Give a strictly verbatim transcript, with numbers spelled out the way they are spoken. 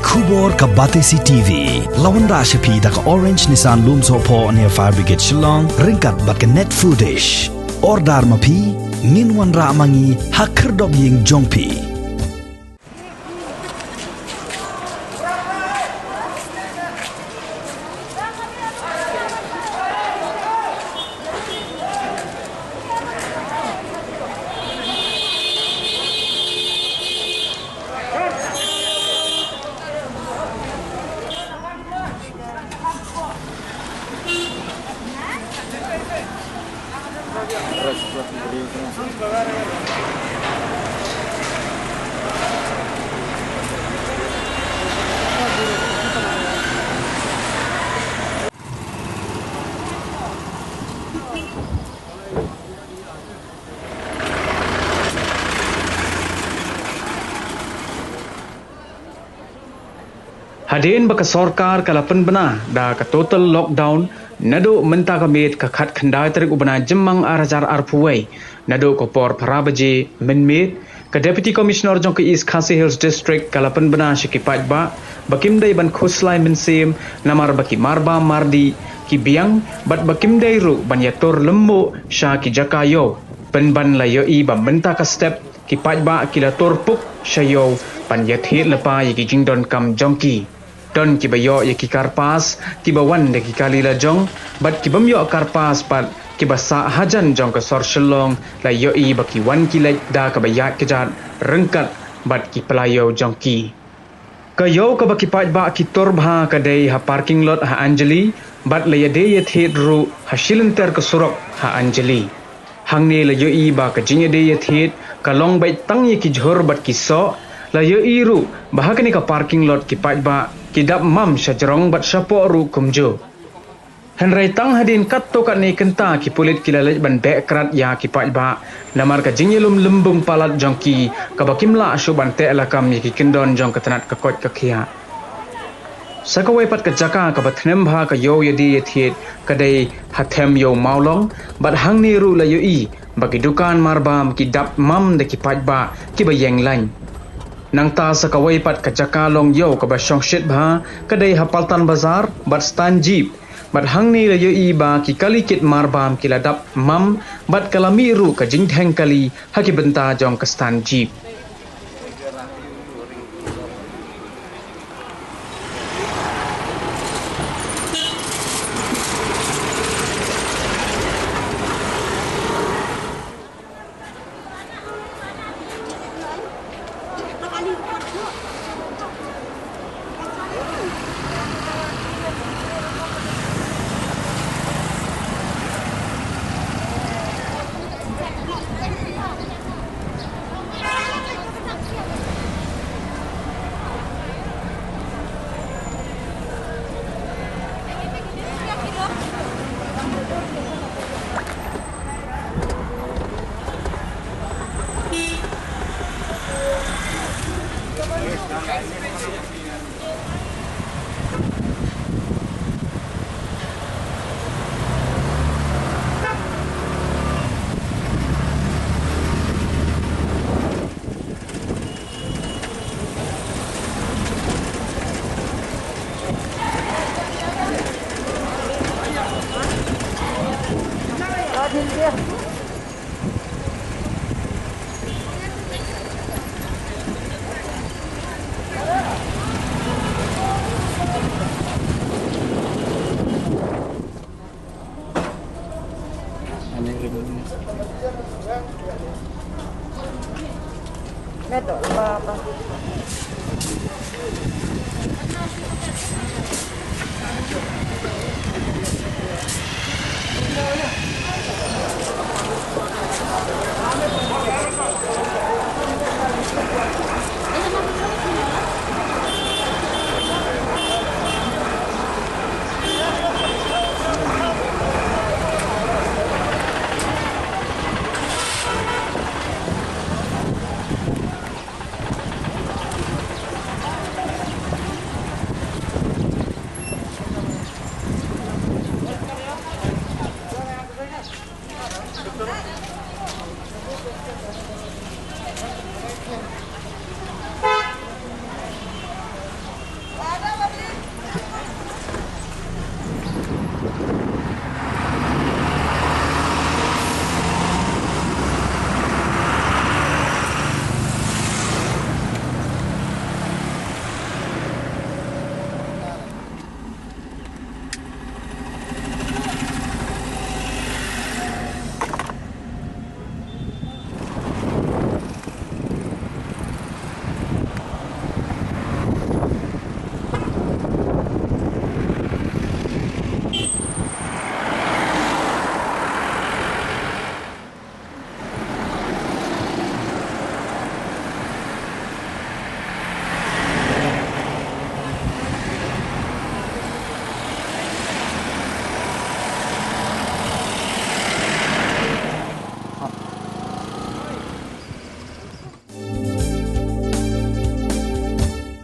Khubor ka Batesi T V la wanrah sha phi da ka Orange Nissan Lumsohphoh near Fire Brigade Shillong ryngkat bad ka Net Foodish. Order ma phi, ngin wanrah ma ngi ha khyrdop ïing jong phi. Hadien ba ka sorkar ka la pynbna da ka total lockdown naduh mynta ka miet ka khatkhyndai tarik u bnai Jymmang ar hajar arphew wei, naduh ka por phra baje mynmiet, ka Deputy Commissioner jong ka East Khasi Hills District ka la pynbna sha ki paidbah ba kim dei ban khuslai mynsiem namar ba ki marbam mardih ki biang bad ba kim dei ruh ban ïatur lymmuh sha ki jaka ïew. Pynban la ïohi ba mynta ka step ki paidbah ki la tur puk sha ïew ban ïathied lypa ïa ki jingdonkam jong ki. Don kiba ïoh ïa ki kyrpad kiba wan da ki kali lajong bad ki bym ïoh kyrpad pat kiba sah hajan jong ka sor Shillong la ïohi ba ki wan ki leit da kaba ïaid kjat ryngkat bad ki pla ïew jong ki. Ka ïew kaba ki paidbah ki tur bha ka dei ha parking lot ha Anjali bad la ïadei ïathied ruh ha shilynter ka surok ha Anjali. Hangne la ïohi ba ka jingïadei ïathied ka long beit tang ïa ki jhur bad ki soh, la ïohi ruh ba ha kane ka parking lot ki paidbah ki dap mam sha jrong bad shapoh ruh kumjuh. Hynrei tang hadien katto katne kynta ki pulit ki la leit ban beh krad ïa ki paidbah namar ka jingïalum lymbung palat jong ki kaba kim lah shuh ban teh lakam ïa ki kyndon jong ka tnat ka koit ka khiah. Sa kawei pat ka jaka kaba thnem bha ka ïew ïadei ïathied ka dei ha them ïew Mawlong bad hangne ruh la ïohi ba ki dukan marbam ki dap mam da ki paidbah kiba ïeng lain. Nangta sa kawei pat ka jaka long ïew kaba shongshit bha ka dei ha Paltan Bazar bad stand jeep. Bad hangne la ïohi ba ki kali kit marbam ki la dap mam bad ka la mih ruh ka jingdheng kali ha ki bynta jong ka stand jeep.